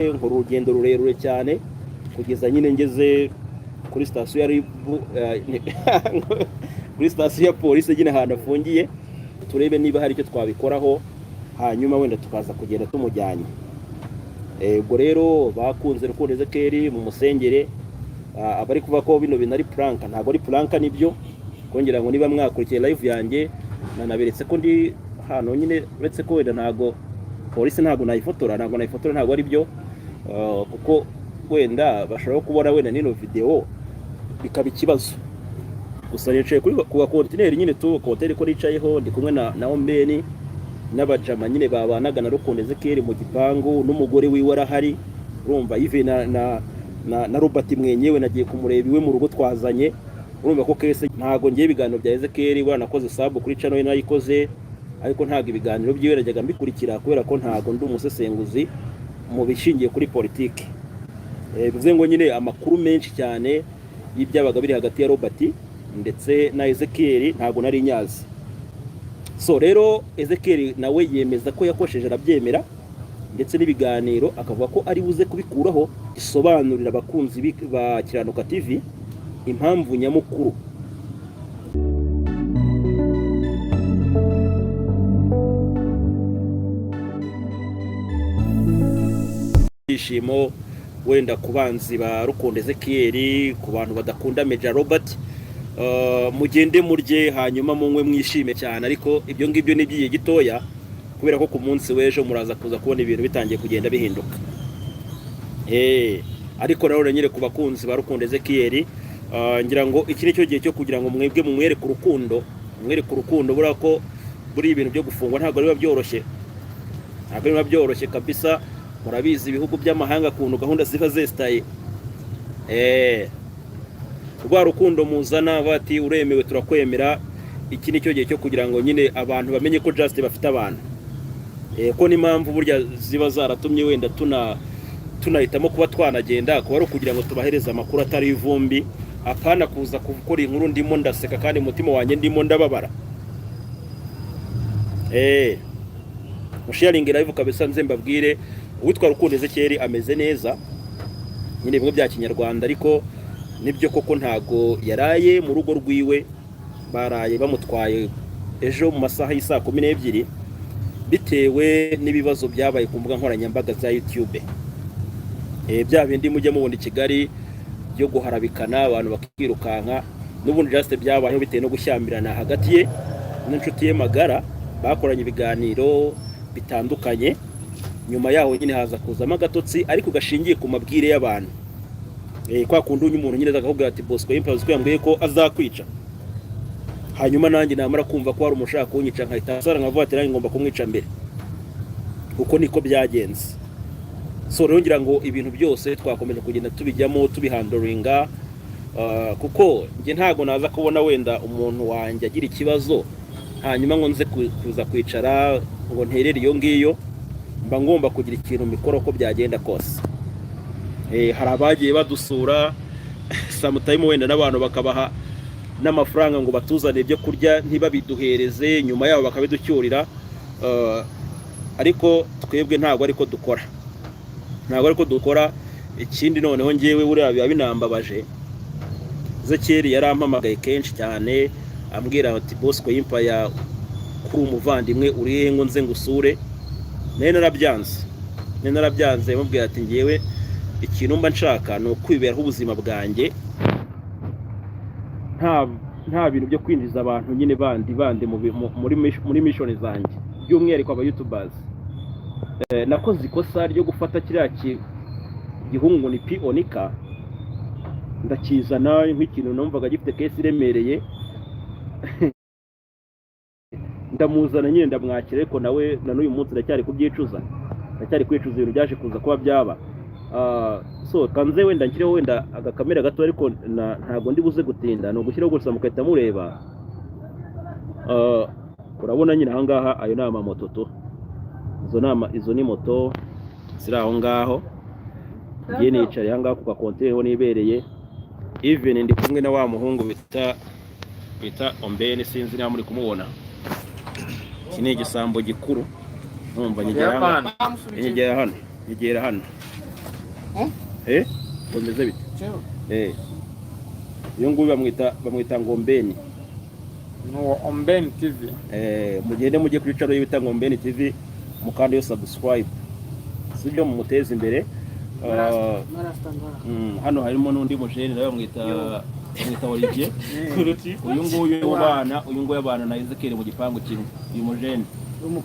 Nkora urugendo rurerure cyane kugeza nyine ngeze kuri sitasiyo ya RIB, kuri sitasiyo ya polisi nyine ahantu afungiye, turebe niba hari icyo twabikoraho, hanyuma wenda tukaza kugenda tumujyanye. Ubwo rero bakunze Rukundo Ezekiel mu musengere. Abari kuvuga ko bino bintu ari prank, ntabwo ari prank, nibyo kongera ngo niba mwakurikiye live yanjye nanaberetse ko ndi hano nyine, uretse ko wenda ntabwo polisi ntabwo nayifotora, ntabwo ari byo, kuko wenda bashobora kubona wenda nino video bikaba ikibazo. Gusa nicaye kuri ku gakontineri nyine, tu kontineri ko nicayeho, ndi kumwe na Ombeni n'abajama nyine babanaga na Rukundo Ezekiel mu gipangu, n'umugore wiwe arahari. Urumva Yves na Robert mwenyewe nagiye kumureba iwe mu rugo twazanye. Urumva ko kese ntago ngiye ibiganiro bya Ezekiel wanakoze sub kuri channel ye nayikoze, ariko ntago ibiganiro byiwe najyaga mbikurikira kubera ko ntago ndi umusesenguzi mu bishingiye kuri politiki. Bivuze ngo nyine amakuru menshi cyane y'ibyabaga biri hagati ya Robert ndetse na Ezekiel ntago nari nyazi. So rero Ezekiel nawe yemeza ko yakosheje, arabyemera, ndetse n'ibiganiro akavuga ko ari buze kubikuraho, isobanurira abakunzi ba Kiranuka TV impamvu nyamukuru. Ibyishimo wenda ku banzi ba Rukundo Ezekiel, ku bantu badakunda Major Robert, mugende murye hanyuma munywe mwishime cyane, ariko ibyo ngibyo ni iby'igihe gitoya kubera ko ku munsi w'ejo muraza kuza kubona ibintu bitangiye kugenda bihinduka. Ariko rero nyine ku bakunzi ba Rukundo Ezekiel, ngira ngo iki ni cyo gihe cyo kugira ngo mwebwe mumwereke urukundo, mumwereke urukundo. Buriya ko buri ibintu byo gufungwa ntabwo biba byoroshye, ntabwo biba byoroshye kabisa. Murabizi ibihugu by'amahanga ukuntu gahunda ziba zesitaye. Rwa rukundo muzana bati uremewe turakwemera, iki ni cyo gihe cyo kugira ngo nyine abantu bamenye ko just bafite abantu. Ko n'impamvu burya ziba zaratumye wenda tunahitamo kuba twanagenda kuba ari ukugira ngo tubahereze amakuru atari ivumbi, apana kuza gukora inkuru ndimo ndaseka kandi umutima wanjye ndimo ndababara. Musharinge live kabisa, nze mbabwire uwitwa Rukundo Ezekiel ameze neza nyine bimwe bya kinyarwanda, ariko nibyo koko ntago yaraye mu rugo rwiwe, baraye bamutwaye ejo mu masaha y'isaa 12 bitewe n'ibibazo byabaye ku mbuga nkoranyambaga za YouTube. Bya bindi mujya mubona i Kigali byo guharabikana abantu bakirukanka, n'ubundi just byabayeho bitewe no gushyamirana hagati ye n'inshuti ye magara bakoranye ibiganiro bitandukanye. Nyuma yaho nyine haza kuzamo agatotsi ariko gashingiye ku mabwire y'abantu. Kwa kundi unya umuntu nyine akakubwira ati Bosco Impulse ko yambwiye ko azakwica, hanyuma nanjye namara kumva ko hari umuntu ushaka kunyica nkahita nsara nkavuga ati nanjye ngomba kumwica mbere, kuko niko byagenze. So rero ngira ngo ibintu byose twakomeje kugenda tubijyamo tubihandoringa, kuko njye ntago naza kubona wenda umuntu wanjye agira ikibazo hanyuma ngo nze kuza kwicara ngo nterere iyo ngiyo, mba ngomba kugira ikintu mikoro uko byagenda kose. Hari abagiye badusura sometime wenda n'abantu bakabaha n'amafaranga ngo batuzane ibyo kurya ntibabiduhereze, nyuma yabo bakabiducyurira. Ariko twebwe ntabwo ariko dukora, ntabwo ariko dukora. Ikindi noneho ngewe buriya biba binambabaje, Ezekiel yarampamagaye kenshi cyane ambwira ati Bosco Empire kuri umuvandimwe uri he ngo nze ngusure, nari narabyanze, nari narabyanze, mubwira ati ngewe ikintu mba nshaka ni ukwiberaho ubuzima bwanjye, nta bintu byo kwinjiza abantu nyine bandi bandi muri mission zanjye, by'umwihariko aba youtubers. Nakoze ikosa ryo gufata kiriya gihungu ni P Onika ndakizana nk'ikintu numvaga gifite case iremereye, ndamuzana nyine ndamwakira, ariko nawe na n'uyu munsi ndacyari kubyicuza, ndacyari kwicuza ibintu byaje kuza kuba byaba. So kanze wenda nshyireho wenda agakamera gato, ariko ntabwo ndi buze gutinda, ni ugushyiraho gusa mugahita mureba. Urabona nyine ahangaha ayo ni amamoto tu, izo ni moto ziri aho ngaho. Ngiye nicaye ahangaha ku gakontineri ho nibereye, even ndi kumwe na wa muhungu bita Ombeni, sinzi niba muri kumubona. Iki ni igisambo gikuru, numva nyegera hano, Yapana. nyegera hano, nyegera hano. Eh, ngo bimeze bite? Eh, uyu nguyu bamwita Ngombeni. Ni uwo Ombeni TV. Eh, mugende mujye kuri channel bita Ngombeni TV, mukande yo subscribe, sibyo? Mumuteze imbere. Ah, hano harimo n'undi mujene nawe bamwita Olivier. Uyu nguyu abana na Ezekiel mu gipangu kimwe. Uyu mujene,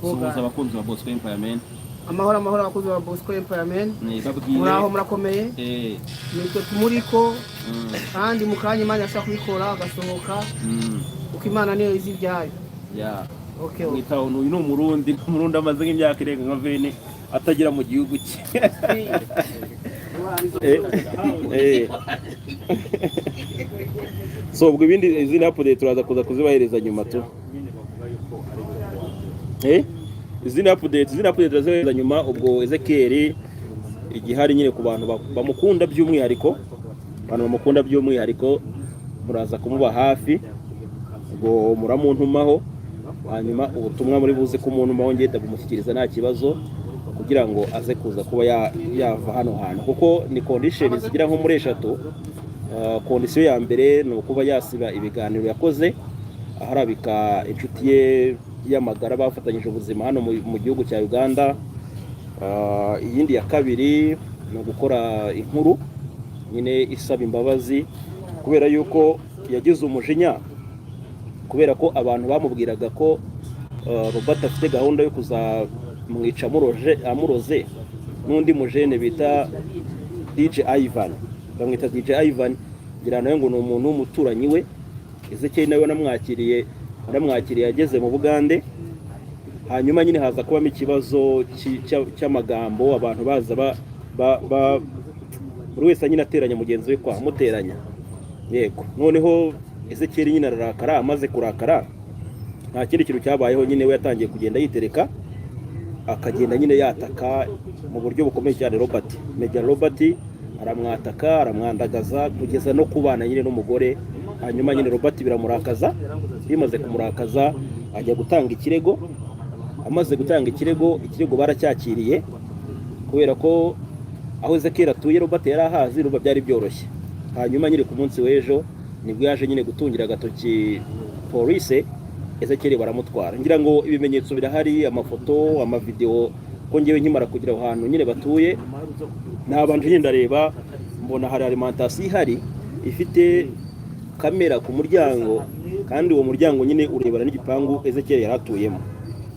suhuza abakunzi ba Bosco Empire, man. Amahoro, amahoro, abakozi ba Bosco Empire, man. Ni babwire. Muraho, murakomeye? Eh. Nitwe tumuriko kandi mu kanya Imana yashaka kubikora agasohoka kuko Imana niyo izi ibyayo. Okay. Mwita uyu ni Umurundi amaze nk'imyaka irenga nka 20 atagera mu gihugu cye. Eh, eh. So ubwo ibindi, izindi update turaza kuza kuzibahereza nyuma tu. Eh, izindi update turazibahereza nyuma. Ubwo Ezekiel igihari nyine ku bantu bamukunda by'umwihariko, abantu bamukunda by'umwihariko, muraza kumuba hafi. Ubwo muramuntumaho, hanyuma ubutumwa muri buze kumuntumaho ngenda kumushyikiriza nta kibazo, kugira ngo aze kuza kuba yava hano hantu, kuko ni condition zigera nko muri eshatu. Condition ya mbere ni ukuba yasiba ibiganiro yakoze aharabika inshuti ye y'amagara bafatanyije ubuzima hano mu gihugu cya Uganda. Iyindi ya kabiri ni ugukora inkuru nyine isaba imbabazi, kubera yuko yagize umujinya kubera ko abantu bamubwiraga ko Robert afite gahunda yo kuzamwica amuroze n'undi mujene bita DJ Ivan. Bamwita DJ Ivan, ngira nawe ngo ni umuntu w'umuturanyi we. Ezekiel nawe wanamwakiriye ageze mu Bugande. Hanyuma nyine haza kubamo ikibazo cy'amagambo, abantu baza buri wese nyine ateranya mugenzi we, kwa muteranya yego. Noneho Ezekiel nyine ararakara. Amaze kurakara, nta kindi kintu cyabayeho nyine, we yatangiye kugenda yitereka, akagenda nyine yataka mu buryo bukomeye cyane Robert Meja. Robert aramwataka, aramwandagaza, kugeza no kubana nyine n'umugore. Hanyuma nyine Robert biramurakaza. Bimaze kumurakaza, ajya gutanga ikirego. Amaze gutanga ikirego, ikirego baracyakiriye, kubera ko aho Ezekiel atuye Robert yari ahazi, Robert byari byoroshye. Hanyuma nyine ku munsi w'ejo nibwo yaje nyine gutungira agatoki polise, Ezekiel baramutwara. Ngira ngo ibimenyetso birahari, amafoto, amavideo, ko ngewe nkimara kugira aho hantu nyine batuye, nabanje nyine ndareba, mbona hari alimentation ihari ifite kamera ku muryango, kandi uwo muryango nyine urebana n'igipangu Ezekiel yari atuyemo.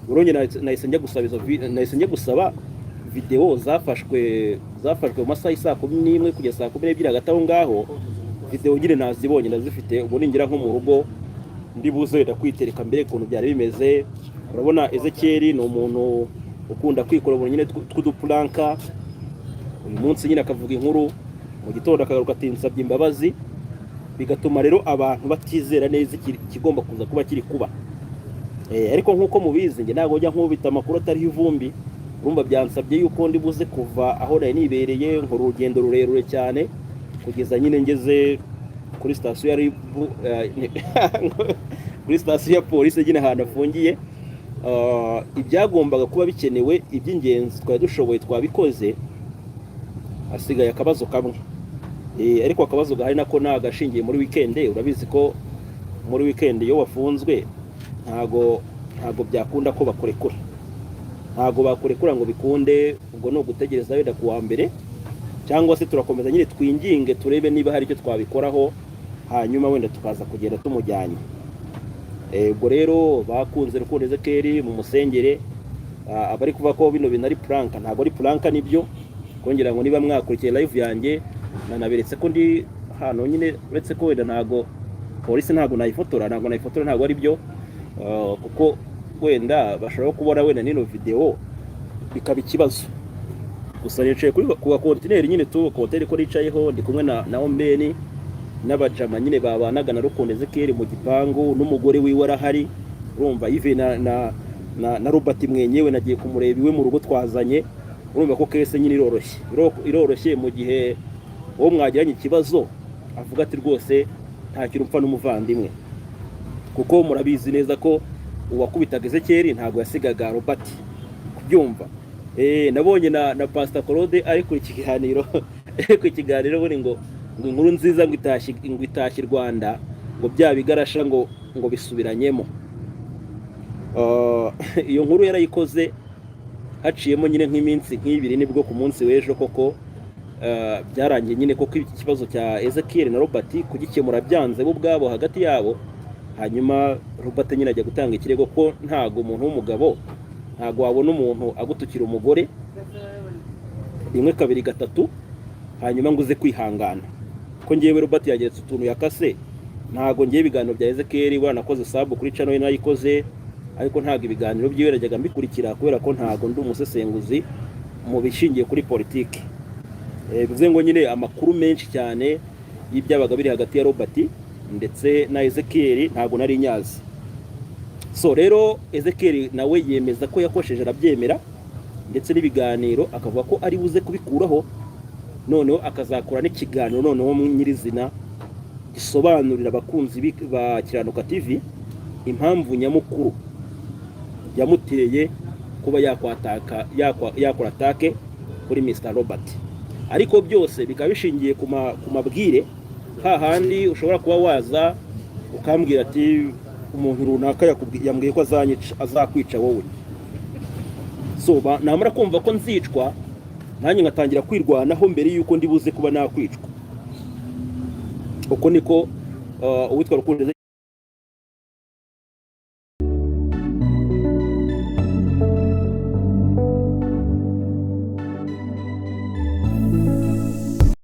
Urongera nahise njya gusaba videwo zafashwe mu masaha y'i 11:00 kugeza 12:00, hagati aho ngaho. Videwo nyine nazibonye, ndazifite. Ubu ningira nko mu rugo ndi buze wenda kwitereka mbere ukuntu byari bimeze. Urabona Ezekiel ni umuntu ukunda kwikora ubuntu nyine tw'uduprank. Uyu munsi nyine akavuga inkuru, mu gitondo akagaruka ati "Nsabye imbabazi", bigatuma rero abantu batizera neza ikigomba kuza kuba kiri kuba. Eh, ariko nk'uko mubizi, njye ntabwo njya nkubita amakuru atariho ivumbi. Urumva byansabye yuko ndi buze kuva aho nari nibereye, nkora urugendo rurerure cyane kugeza nyine ngeze kuri sitasiyo ya RIB, kuri sitasiyo ya polisi nyine ahantu afungiye. Ah, ibyagombaga kuba bikenewe iby'ingenzi twari dushoboye twabikoze, hasigaye akabazo kamwe. Eh, ariko akabazo gahari nako ni agashingiye muri weekend. Urabizi ko muri weekend iyo wafunzwe ntago byakunda ko bakurekura, ntago bakurekura ngo bikunde. Ubwo ni ugutegereza wenda ku wa mbere, cyangwa se turakomeza nyine twinginge turebe niba hari icyo twabikoraho, hanyuma wenda tukaza kugenda tumujyanye. Eh, ubwo rero bakunze Rukundo Ezekiel mu musengere. Ah, abari kuvuga ko bino bintu ari prank, ntabwo ari prank, nibyo. Kongera ngo niba mwakurikiye live yanjye, nanaberetse ko ndi hano nyine, uretse ko wenda ntago polisi ntabwo nayifotora, ntabwo ari byo. Ah, kuko wenda bashobora kubona wenda nino video bikaba ikibazo. Gusa nicaye kuri ku gakontineri nyine tu, kontineri ko nicayeho ndi kumwe na Ombeni n'abajama nyine babanaga na Rukundo Ezekiel mu gipangu, n'umugore wiwe arahari. Urumva Yves na Robert mwenyewe nagiye kumureba iwe mu rugo twazanye. Urumva ko case nyine iroroshye. Iroroshye mu gihe uwo mwagiranye ikibazo avuga ati "Rwose nta kintu mpfa n'umuvandimwe", kuko murabizi neza ko uwakubitaga Ezekiel ntabwo yasigaga Robert kubyumva. Eh, nabonye na Pastor Claude ari kuri iki kiganiro. Ku kiganiro buri ngo inkuru nziza ngo itashye i Rwanda, ngo bya bigarasha ngo bisubiranyemo. Iyo nkuru yarayikoze, haciyemo nyine nk'iminsi nk'ibiri, nibwo ku munsi w'ejo koko byarangiye nyine koko iki kibazo cya Ezekiel na Robert kugikemura byanze bo ubwabo hagati yabo. Hanyuma Robert nyine ajya gutanga ikirego, ko ntago umuntu w'umugabo, ntago wabona umuntu agutukira umugore rimwe, kabiri, gatatu, hanyuma ngo uze kwihangana. Ko ngewe Robert yageretse utuntu yakase, ntago ngewe ibiganiro bya Ezekiel wanakoze sub kuri channel ye nayikoze, ariko ntago ibiganiro byiwe najyaga mbikurikira, kubera ko ntago ndi umusesenguzi mu bishingiye kuri politiki. Bivuze ngo nyine amakuru menshi cyane y'ibyabaga biri hagati ya Robert ndetse na Ezekiel ntago nari nyazi. So rero Ezekiel nawe yemeza ko yakosheje, arabyemera, ndetse n'ibiganiro akavuga ko ari buze kubikuraho, noneho akazakora n'ikiganiro noneho mu nyirizina gisobanurira abakunzi ba Kiranuka TV impamvu nyamukuru yamuteye kuba yakora attack kuri Mr Robert. Ariko byose bikaba bishingiye ku mabwire, hahandi ushobora kuba waza ukambwira ati: "Umuntu runaka yambwiye ko azanyica, azakwica wowe." So namara kumva ko nzicwa, nanjye ngatangira kwirwanaho mbere y'uko ndi buze kuba nakwicwa. Uko niko uwitwa Rukundo